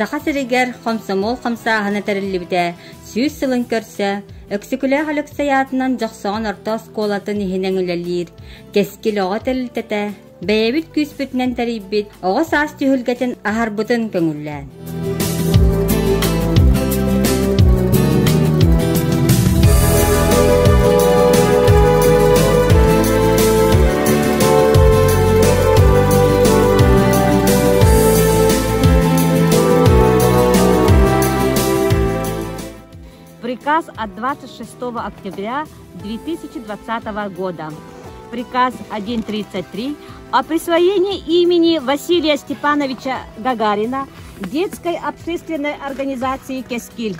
Саха сиригэр хомсомуол хамсааһына тэриллибитэ 100 сылын көрсө Өксөкүлээх Өлөксөй аатынан Дьохсоҕон орто оскуолатын иһинэн үлэлиир Кэскил оҕо тэрилтэтэ бэйэбит күүспүтүнэн тэрийбит оҕо саас түһүлгэтин аһарбытын көҥүллээн. Приказ от 26 октября 2020 года. Приказ 1.33 о присвоении имени Василия Степановича Гагарина детской общественной организации «Кескиль»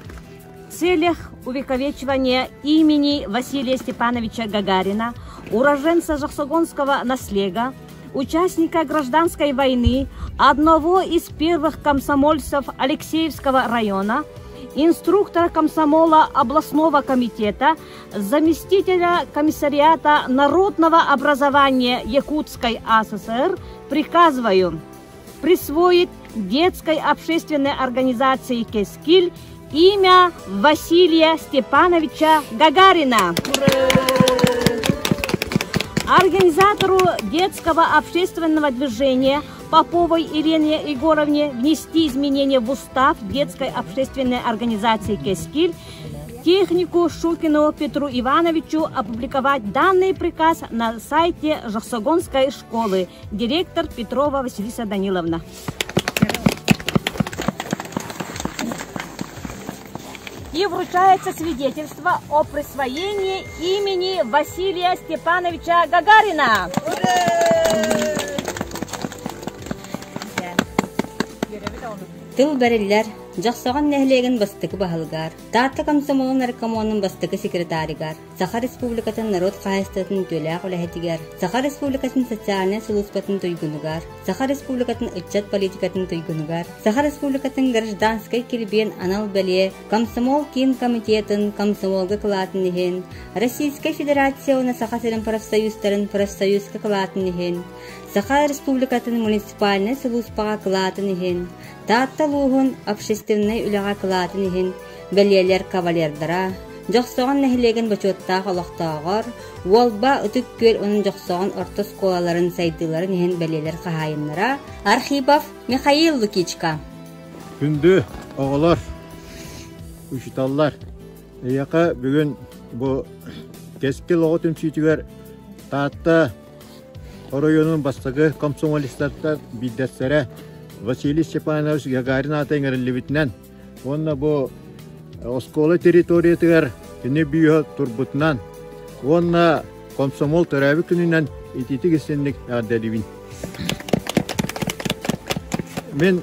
В целях увековечивания имени Василия Степановича Гагарина, уроженца Жаксогонского наслега, участника гражданской войны, одного из первых комсомольцев Алексеевского района, инструктора комсомола областного комитета, заместителя комиссариата народного образования Якутской АССР приказываю присвоить детской общественной организации «Кескиль» имя Василия Степановича Гагарина. Организатору детского общественного движения Поповой Елене Егоровне внести изменения в устав детской общественной организации «Кескиль», технику Шукину Петру Ивановичу опубликовать данный приказ на сайте Жаксогонской школы. Директор Петрова Василиса Даниловна. И вручается свидетельство о присвоении имени Василия Степановича Гагарина. Тыл бэриллэр Дьохсоҕон нэһилиэгин бастакы баһылыгар, Таатта комсомолун наркомонун бастакы секретарыгар, Саха Республикатын норуот хаһаайыстыбатын үтүөлээх үлэһитигэр, Саха Республикатын социальнай сулууспатын туйгунугар, Саха Республикатын ыччат политикатын туйгунугар, Саха Республикатын гражданскай килбиэн анал бэлиэ Комсомол Киин комитетын комсомолга кылаатын иһин, Российскай Федерация уонна Саха сирин профсоюзтарын профсоюзка кылаатын иһин, Саха Республикатын муниципальнай сулууспаҕа кылаатын иһин, Таатта улууһун общественнай үлэҕэ кылаатын иһин бэлиэлэр кавалердара, Дьохсоҕон нэһилиэгин бочуоттаах олохтооҕор, Уолба, Ытык Күөл уонна Дьохсоҕон орто оскуолаларын сайдыыларын иһин бэлиэлэр хаһаайыннара Архипов Михаил Лукичка. Күндү оҕолор, учууталлар, эйиэхэ бүгүн бу Кэскил оҕо түмсүүтүгэр Таатта оройуонун бастакы комсомолистартан биирдэстэрэ Василий Степанович Гагарин аата иҥэриллибитинэн уонна бу оскуола территориятыгар кини бүүһэ турбутунан уонна комсомол төрөөбүт күнүнэн итиитик истинник эҕэрдэлиибин. Мин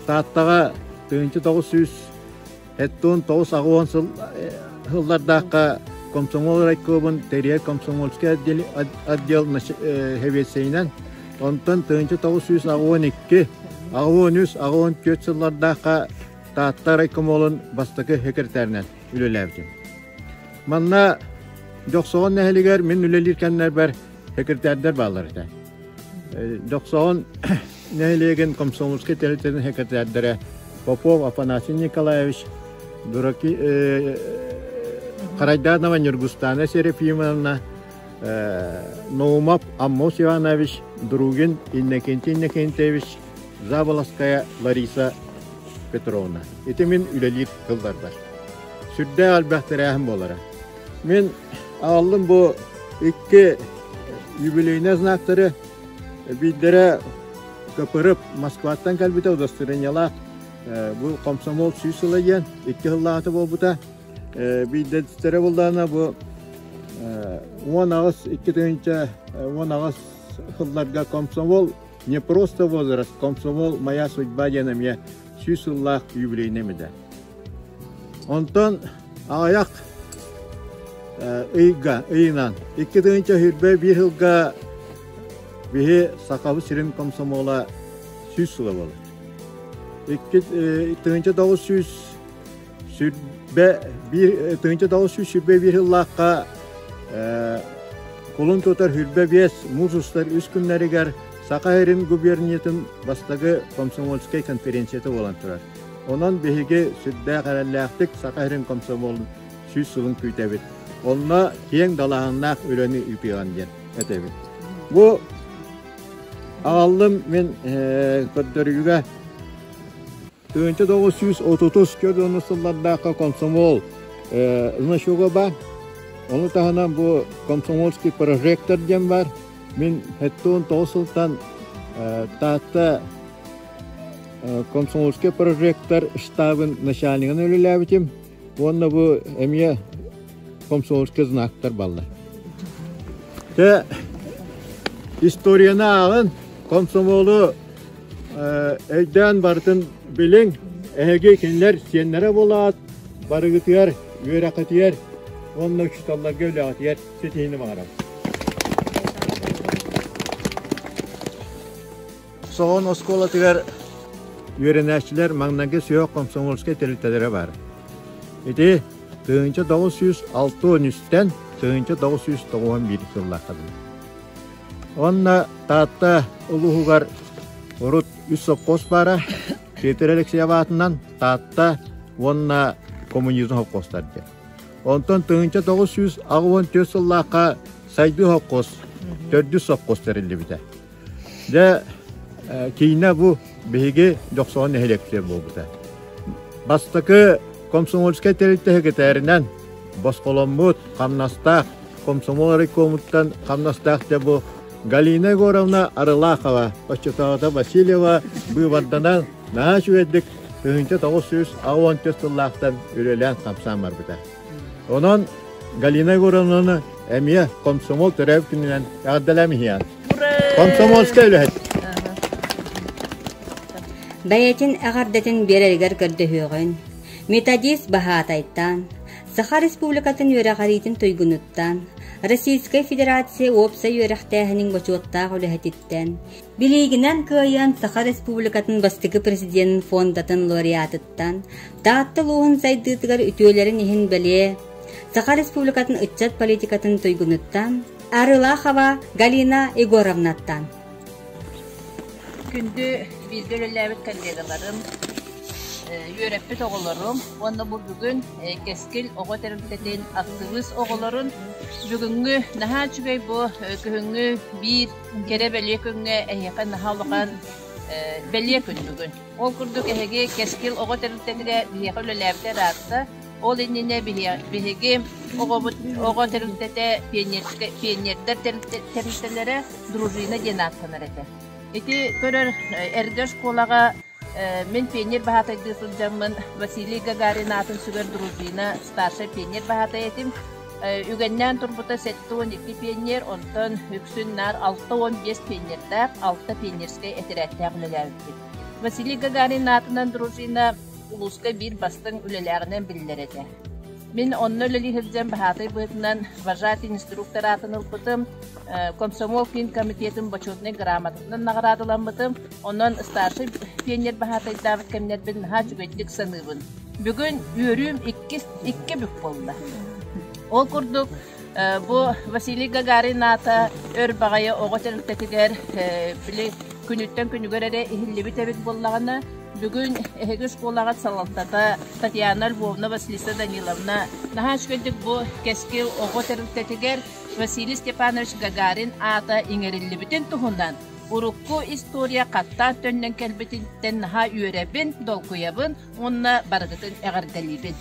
Тааттаҕа 1900 Эттон 9-80 сыл сыллардаахха комсомол райкомун тэрийэр комсомольскай отдел сэбиэссэйинэн, онтон 1982, 83, 84 сыллардаахха Таатта райкомолун бастакы секретарынан үлэлээбитим. Манна Дьохсоҕон нэһилигэр мин үлэлиир кэмнэрбэр секретардар бааллар этэ. Дьохсоҕон нэһилиэгин комсомольскай тэрилтэтин секретардара Попов Афанасий Николаевич, Дураки Харайданова Нюргустана Серафимовна, Наумов Аммос Иванович, Другин Иннокентий Иннокентьевич, Заболоцкая Лариса Петровна. Ити мин үлэлиир тылларбар. Сүрдээх элбэх тэрээһин буолара. Мин аҕаллым бу икки юбилейнай знактары биирдэрэ КПРП Москваттан кэлбитэ удостоверениелаах бу комсомол 100 сыла диэн икки сыллааҕыта буолбута. Биирдэстэрэ буллаҕына бу 18 2018 сылларга комсомол не просто возраст, комсомол моя судьба диэн эмиэ 100 сыллаах юбилейный эмитэ. Онтон аҕыйах ыйга, ыйынан 2021 сылга биһи Сахабыт сирин комсомола 100 сыла буолар. 1921 сыллаахха кулун тутар 25 муус устар үс күннэригэр Саха сирин губерниятын бастакы комсомольскай конференцията буолан турар. Онон биһиги сүрдээх эрэллээхтик Саха сирин комсомолун 100 сылын күүтэбит. Онно киэҥ далааһыннаах үлэни ыытыаҕын диэн этэбит. Бу аҕаллым мин көрдөрүүгэ 1930 көрдөрүүнү сыллардаахха комсомол значога бар. Ону таһынан бу комсомольский прожектор диэн бар. Мин 79 сылтан Таатта комсомольский прожектор штабын начальнигын үлэлээбитим. Уонна бу эмиэ комсомольскай знактар баллар. Те историяны ааҕын, комсомолу өйдөөн барытын билиҥ, эһиги кинилэр сиэннэрэ буолаат, барыгытыгар, үөрэххитигэр уонна учууталларга үлэҕитигэр ситиһиини баҕарабын. Соҕон оскуолатыгар үөрэнээччилэр маҥнайгы сүһүөх комсомольскай тэрилтэлэрэ баар. Ити 1963-тэн 1991 сыллаахха дылы. Уонна Таатта улууһугар урут үс сопхуос баара, Петр Алексеев аатынан Таатта уонна коммунизм сопхуостар диэн. Онтон 1984 сыллаахха Сайдыы сопхуос, төрдүс сопхуос тэриллибитэ. Дьэ, киинэ бу биһиги Дьохсоҕон нэһилиэктэр буолбута. Бастакы комсомольскай тэрилтэ секретарынан босхоломмут, хамнастаах, комсомол райкомуттан хамнастаах дьэ бу Галина Егоровна Арылахова, оччотооҕута Васильева быыбарданан наһаа үчүгэйдик 1984 сыллаахтан үлэлээн хамсаан барбыта. Онон Галина Егоровнаны эмиэ комсомол төрөөбүт күнүнэн эҕэрдэлээн иһиэн. Комсомольскай үлэһит. Бэйэтин эҕэрдэтин биэрэригэр көрдөһүөҕүн, методист баһаатайтан, Саха Республикатын үөрэҕириитин туйгунуттан, Российскай Федерация уопсай үөрэхтээһинин бочуоттаах үлэһититтэн, Билиигинэн кыайан Саха Республикатын бастакы президенин фондатын лауреатыттан, Таатта улууһун сайдыытыгар үтүөлэрин иһин бэлиэ, Саха Республикатын ыччат политикатын туйгунуттан Арылахова Галина Егоровнаттан. Күндү бииргэ үлэлээбит коллегаларым, үөрэппит оҕолорум уонна бу бүгүн Кэскил оҕо тэрилтэтин актыбыыс оҕолорун бүгүҥҥү наһаа үчүгэй бу күһүҥҥү биир кэрэ бэлиэ күҥҥэ эһиэхэ наһаа улахан бэлиэ күн бүгүн. Ол курдук эһиги Кэскил оҕо тэрилтэтигэр биһиэхэ үлэлээбитэ ыраатта. Ол иннинэ биһиги оҕобут оҕо тэрилтэтэ пионердар тэрилтэлэрэ дружина диэн ааттанар этэ. Ити көрөр эргэ школаҕа Мин пионер баһаатайдыы сылдьаммын Василий Гагарин аатын сүгэр дружина старшай пионер баһаатай этим. Үгэннээн турбута 72 пионер, онтон үксүн наар 65 пионердаах, 6 пионерскай этэрээттээх үлэлээбиппит. Василий Гагарин аатынан дружина улууска биир бастыҥ үлэлээҕинэн биллэр этэ. Мин онно үлэлии сылдьан баһаатай быһыытынан вожатый инструктор аатын ылбытым, комсомол киин комитетын бочуотунай грамотатынан наҕараадаламмытым. Онон старшай пионер баһаатайдаабыт кэмнэрбин наһаа үчүгэйдик саныыбын. Бүгүн үөрүүм иккис икки бүк буолла. Ол курдук бу Василий Гагарин аата өр баҕайы оҕо тэрилтэтигэр били күнүттэн күнүгэр эрэ иһиллибит эбит буоллаҕына, Бүгүн эһиги школаҕыт салалтата Татьяна Львовна, Василиса Даниловна наһаа үчүгэйдик бу Кэскил оҕо тэрилтэтигэр Василий Степанович Гагарин аата иҥэриллибитин туһунан урукку история хаттаан төннөн кэлбититтэн наһаа үөрэбин, долгуйабын уонна барыгытын эҕэрдэлиибин.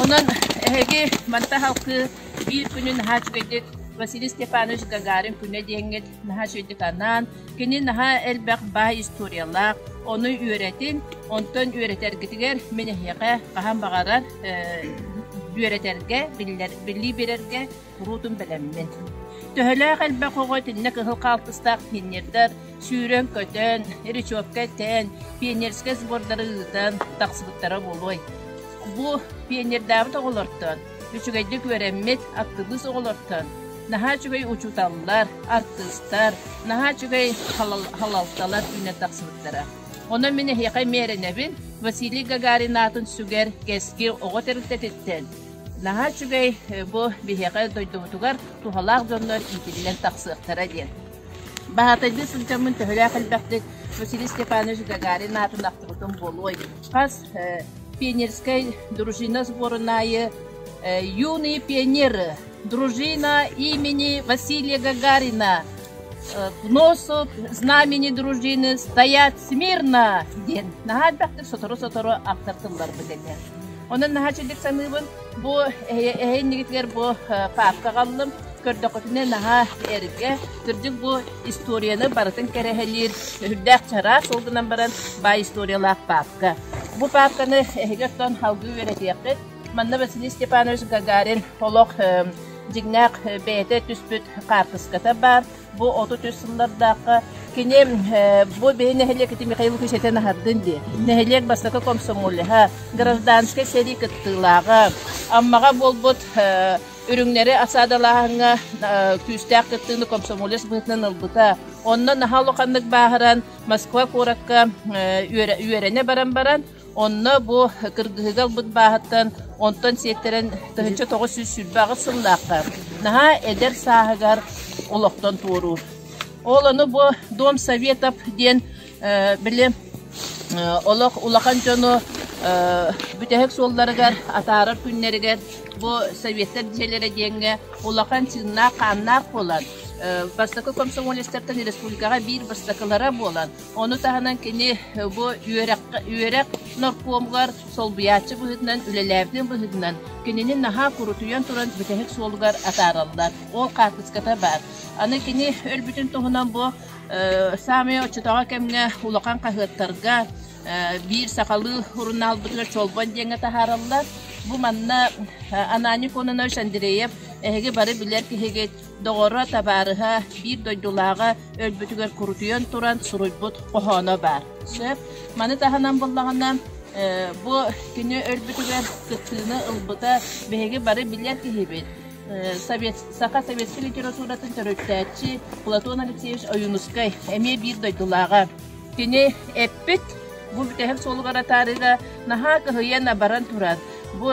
Онон эһиги манта халкы биир күнү наһаа үчүгэйдик Василий Степанович Гагарин күнэ диэҥҥит наһаа үчүгэйдик анаан, Кини наһаа элбэх баай историялаах, ону үөрэтин, онтон үөрэтэргитигэр мин эһиэхэ хаһан баҕарар үөрэтэргэ, биллэр, билии биэрэргэ куруутун бэлэммин. Төһөлөөх элбэх оҕо итиннэ кыһыл хаалтыстаах пионердар сүүрэн-көтөн, речевка этэн, пионерскай сбордары ыытан тахсыбыттара буолуой. Бу пионердаабыт оҕолортон үчүгэйдик үөрэммит актыбыыс оҕолортон наһаа үчүгэй учууталлар, артыыстар, наһаа үчүгэй халалталар үүнэн тахсыбыттара. Онон мин эһиэхэ эмиэ эрэнэбин, Василий Гагарин аатын сүгэр Кэскил оҕо тэрилтэтиттэн наһаа үчүгэй бу биһиэхэ дойдубутугар туһалаах дьоннор иитиллэн тахсыахтара диэн. Баһаатайдыы сылдьаммын төһөлөөх элбэхтик Василий Степанович Гагарин аатын ахтыбытым буолуой. Хас пионерскай дружина сборун аайы «Юные пионеры. Дружина имени Василия Гагарина. К носу знамени дружины стоят смирно» диэн наһаа элбэхтик сотору-сотору ахтар тылларбыт этэ. Онон наһаа үчүгдүк саныыбын. Бу эһэ иннигитигэр бу паапка аҕаллым. Көрдөххүтүнэ наһаа эргэ. Кырдьык бу историяны барытын кэрэһэлиир үрдээх чараас ол гынан баран баай историялаах паапка. Бу паапканы эһиги оттон салгыы үөрэтиэххит. Манна Василий Степанович Гагарин олох дьиҥнээх бэйэтэ түспүт хаартыската баар. Бу 33 сыллардаахха кини бу биһи нэһилиэкити Михаил Лукич этэн аһардын дии. Нэһилиэк бастакы комсомолеһа, гражданскай сэрии кыттыылааҕа, Аммаҕа буолбут үрүҥнэри осадалааһыҥҥа күүстээх кыттыыны комсомолец быһыытынан ылбыта. Онно наһаа улаханнык бааһыран Москва куоракка үөрэнэ баран баран Онно бу кыргыһыыга ылбыт бааһыттан онтон сиэттэрэн 1928 сыллаахха наһаа эдэр сааһыгар олохтон туоруур. Ол ону бу Дом Советов диэн били олох улахан дьону бүтэһик суолларыгар атаарар күннэригэр бу Советтар дьиэлэрэ диэҥҥэ улахан чыыннаах-хааннаах буолан бастакы комсомолецтартан республикаҕа биир бастакылара буолан Ону таһынан кини бу үөрэх наркомугар солбуйааччы быһыытынан үлэлээбитин быһыытынан кинини наһаа курутуйан туран бүтэһик суолугар атаараллар. Ол хаартыската баар. Аны кини өлбүтүн туһунан бу саамай оччотооҕу кэмҥэ улахан хаһыаттарга биир сахалыы сурунаалбытыгар Чолбон диэҥҥэ таһаараллар. Бу манна Ананий Кононович Андреев эһиги бары билэр киһигит доҕоро, табаарыһа, биир дойдулааҕа өлбүтүгэр курутуйан туран суруйбут хоһооно баар. Сөп. Маны таһынан буллаҕына, бу кини өлбүтүгэр кыттыыны ылбыта биһиги бары билэр киһибит. Совет, саха советскай литературатын төрүттээччи Платон Алексеевич Ойуунускай эмиэ биир дойдулааҕа. Кини эппит бу бүтэһик суолугар атаарыыга наһаа кыһыйан абаран туран бу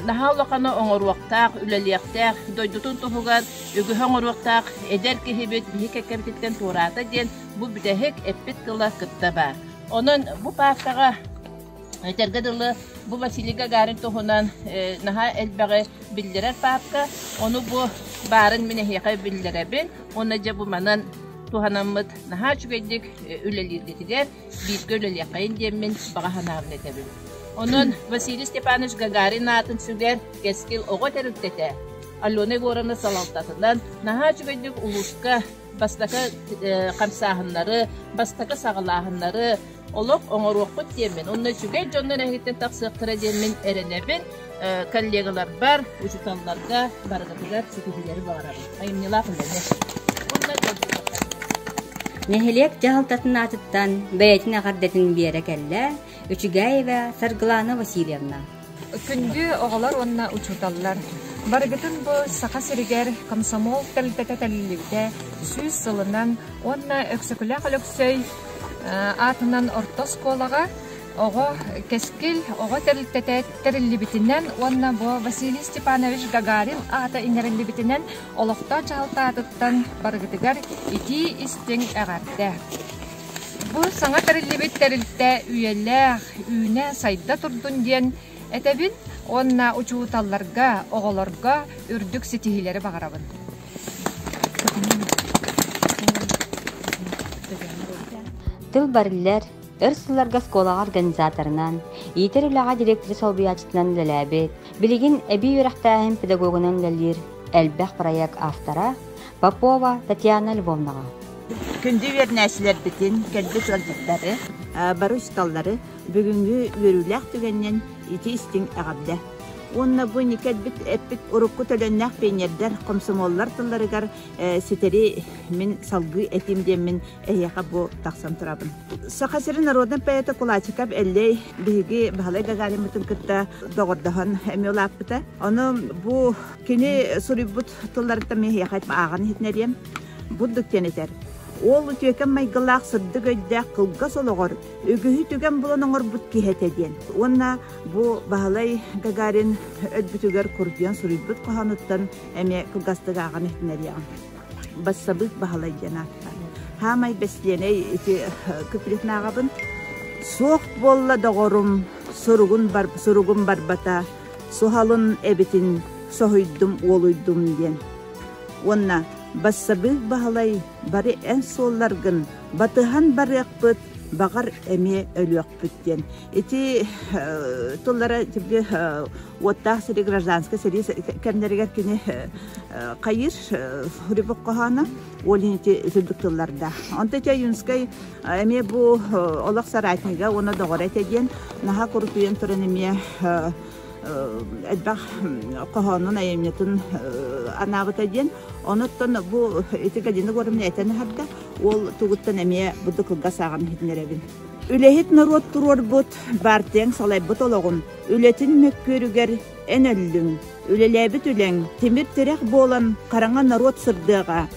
Наһаа улаханы оҥоруохтаах, үлэлиэхтээх, дойдутун туһугар үгүһү оҥоруохтаах эдэр киһибит биһи кэккэбититтэн туораата диэн бу бүтэһик эппит тыла кытта баар. Онон бу паапкаҕа этэргэ дылы бу Василий Гагарин туһунан наһаа элбэҕи биллэрэр паапка. Ону бу баарын мин эһиэхэ биллэрэбин. Уонна дьэ бу манан туһанаммыт наһаа үчүгэйдик үлэлииргитигэр бииргэ үлэлиэххэйин диэммин баҕа санаабын этэбин. Онон Василий Степанович Гагарин аатын сүгэр Кэскил оҕо тэрилтэтэ Алена Егоровна салалтатынан наһаа үчүгэйдик улууска бастакы хамсааһыннары, бастакы саҕалааһыннары олох оҥоруохпут диэммин, уонна үчүгэй дьоннор эһигиттэн тахсыахтара диэммин эрэнэбин. Коллегаларбар, учууталларга барыгытыгар ситиһиилэри баҕарабын. Айымньылаах үлэни. Уонна Нэһилиэк дьаһалтатын аатыттан бэйэтин эҕэрдэтин биэрэ кэллэ Үчүгэева Саргылана Васильевна. Күндү оҕолор уонна учууталлар! Барыгытын бу Саха сиригэр комсомол тэрилтэтэ тэриллибитэ 100 сылынан уонна Өксөкүлээх Өлөксөй аатынан орто оскуолаҕа оҕо Кэскил оҕо тэрилтэтэ тэриллибитинэн уонна бу Василий Степанович Гагарин аата иҥэриллибитинэн олохтоох дьаһалта аатыттан барыгытыгар итии истиҥ эҕэрдэ! Бу саҥа тэриллибит тэрилтэ үйэлээх, үүнэ-сайда турдун диэн этэбин уонна учууталларга, оҕолорго үрдүк ситиһиилэри баҕарабын. Тыл бариллэр, өр сылларга оскуолаҕа организаторынан, иитэр үлэҕэ директоры солбуйааччытынан үлэлээбит, билигин эбии үөрэхтээһин педагогунан үлэлиир элбэх проект автора Попова Татьяна Львовнаҕа. Күндү үөрэнээччилэрбитин, кэлбит ыалдьыттары, бары учууталлары бүгүҥҥү үөрүүлээх түгэнинэн ити истиҥ эҕэрдэ. Уонна бу кэлбит эппит урукку төлөннөөх пионердар, комсомоллар тылларыгар ситэри мин салгыы этим диэммин эһиэхэ бу тахсан турабын. Саха сирин народнай поэта Кулачиков Эллэй биһиги Баһылай Гагариммытын кытта доҕордоһон эмиэ улааппыта. Ону бу кини суруйбут тылларыттан мин эһиэхэ ааҕан иһитинэриэм. Бурдук диэн этэр. Уол үтүөкэн майгылаах сырдык өйдөөх кылгас олоҕор үгүһү түгэн булан оҥорбут киһи этэ диэн. Уонна бу Баһылай Гагарин өлбүтүгэр курдуйан суруйбут хоһоонуттан эмиэ кылгастык ааҕан иһитинэриэҕим. Бассабыык Баһылай диэн ааттаах. Хаамай бэстиэнэй ити куплетын ааҕабын. Суох буолла доҕорум, суругун, бар, суругум барбата, суһалын эбитин соһуйдум уолуйдум диэн. Уонна бассабыык Баһылай бары эн суолларгын батыһан барыахпыт, баҕар эмиэ өлүөхпүт диэн. Ити тыллара тибли уоттаах сири гражданскай сэрии кэмнэригэр кини хайыр Хурибок хоһооно ол ити итирдик тыллардаах. Онто ити Ойуунскай эмиэ бу олох соратнига уонна доҕоро этэ диэн наһаа курутуйан туран эмиэ элбэх хоһоонун айымньытын анаабыта диэн. Онуттан бу ити Галина Егоровна этэн аһарда, ол тугуттан эмиэ буду кылгас ааҕан иһитиннэрэбин. Үлэһит норуот туруорбут, баартыйаҥ салайбыт олоҕун, үлэтин мөккүөрүгэр эн өллүҥ. Үлэлээбит үлэҥ тимир тирэх буолан хараҥа норуот сырдыаҕа.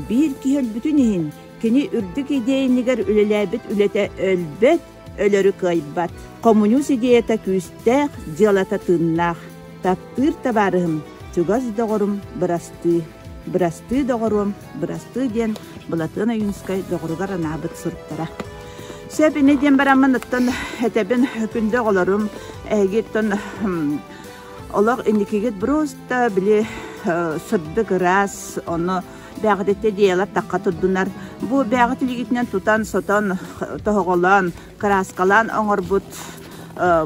Биир киһи өлбүтүн иһин, кини үрдүк идиэйинигэр үлэлээбит үлэтэ өлбөт, өлөрү кыайбат. Хомуньуус идеята күүстээх, дьыалата тыыннаах. Таптыыр табаарыһым, чугас доҕорум бырастыы. Бырастыы доҕоруом, бырастыы диэн Былатыан Ойуунскай доҕоругар анаабыт суруктара. Сөп ини диэн бараммын оттон этэбин күндү оҕолорум эһигиттэн олох инникигит просто били сырдык ыраас ону бэҕититтэ идеялар тахха турдунар бу бэҕит илигитинэн тутан сотон тоһоҕолоон кырааскалаан оҥорбут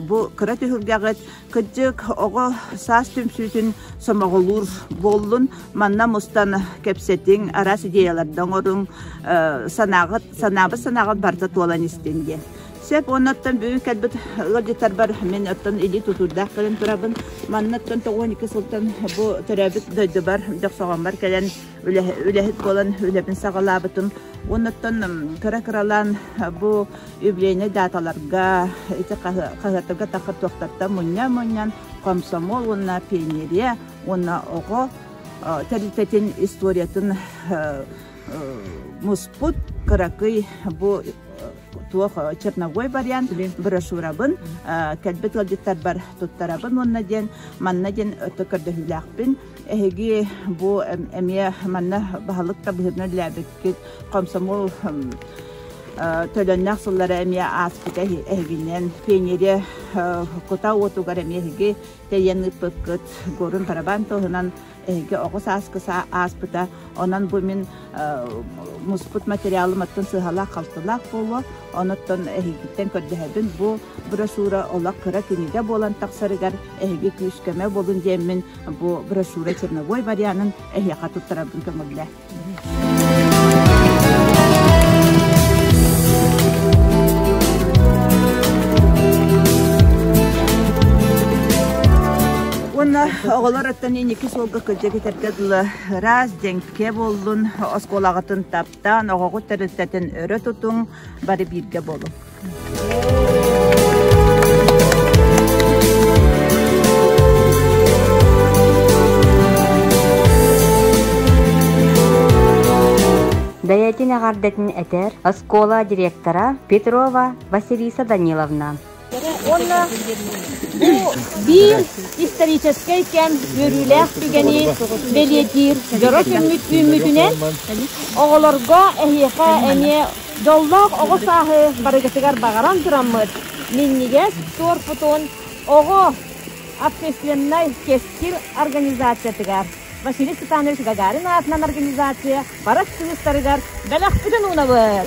бу кыра түһүлгэҕит Кырдьык, оҕо саас түмсүүтүн сомоҕолуур буоллун, манна мустан кэпсэтиҥ, араас идеяларда оҥоруҥ, санааҕыт, санаабыт санааҕыт барыта туолан истин диэн. Сөп, уонна оттон бүгүн кэлбит ыалдьыттарбар мин оттон илии тутуурдаах кэлэн турабын. Манна оттон 92 сылтан бу төрөөбүт дойдубар Дьохсоҕоммор кэлэн үлэһит буолан үлэбин саҕалаабытым. Уонна оттон кыра-кыралаан бу юбилейнай даталарга ити хаһыаттарга таххар туохтартан мунньан-мунньан комсомол уонна пионерия уонна оҕо тэрилтэтин историятын муспут кыракый бу туох черновой вариант брошюрабын кэлбит ыалдьыттарбар туттарабын уонна диэн манна диэн өттө көрдөһүүлээхпин эһиги бу эмиэ манна баһылык да быһыытынан үлэлээбиккит комсомол төлөннөөх сыллара эмиэ ааспыта эһигинэн пионерия кута уотугар эмиэ эһиги тэйэн ыыппыккыт горун барабан туһунан эһиги оҕо сааскы ааспыта онон бу мин муспут материалым оттон сыыһалаах-халтылаах буолуо онуттан эһигиттэн көрдөһөбүн бу брошюра олох кыра кинигэ буолан тахсарыгар эһиги күүс-көмө буолун диэммин бу брошюра черновой варианын эһиэхэ туттарарбын көҥүллээ. Уонна оҕолор оттон инники суолга кырдьык этэргэ дылы ыраас дьэҥкэ буоллун, оскуолаҕытын таптаан, оҕоҕут тэрилтэтин өрө тутуҥ, бары бииргэ буолуҥ. Бэйэтин эҕэрдэтин этэр оскуола директора Петрова Василиса Даниловна. Уонна бу биир историческай кэм үөрүүлээх түгэни бэлиэтиир дьоро күммүт үүммүтүнэн оҕолорго эһиэхэ эмиэ Дьоллоох оҕо сааһы барыгытыгар баҕаран тураммыт, минньигэс туорпутун оҕо общественнай кэскил организациятыгар Василий Степанович Гагарин аатынан организация бары активистарыгар бэлэхпитин уунабыт!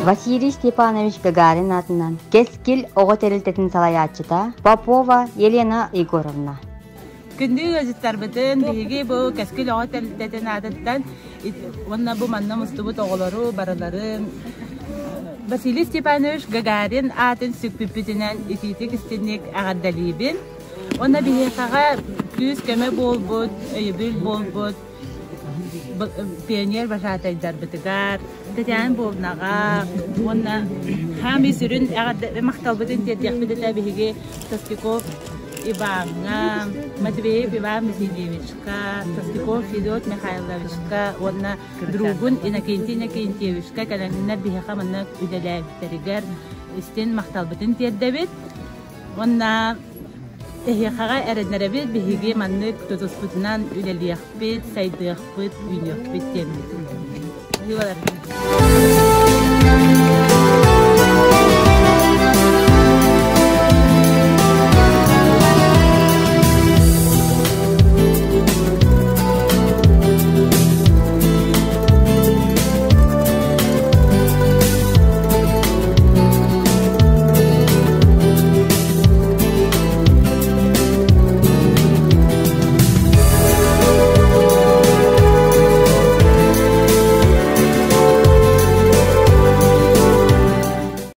Василий Степанович Гагарин аатынан Кэскил оҕо тэрилтэтин салайааччыта Попова Елена Егоровна. Күндү ыалдьыттарбытын биһиги бу Кэскил оҕо тэрилтэтин аатыттан уонна бу манна мустубут оҕолору барыларын Василий Степанович Гагарин аатын сүкпүппүтүнэн итиитик истинник эҕэрдэлиибин. Уонна биһиэхэҕэ күүс-көмө буолбут, өйөбүл буолбут пионер вожатайдарбытыгар, Татьяна Львовнаҕа уонна хаамыы сүрүн эҕэрдэ махталбытын тиэрдиэхпит этэ биһиги Тостяков Иваҥҥа, Матвеев Иван Васильевичка, Тостяков Федот Михайловичка уонна Другун Иннокентий Иннокентьевичка кэлэннэр биһиэхэ манна үлэлээбиттэригэр истин махталбытын тиэрдэбит. Уонна эһиэхэҕэ эрэнэрэбит биһиги маннык тутуспутунан үлэлиэхпит, сайдыахпыт, үүнүөхпүт диэммит.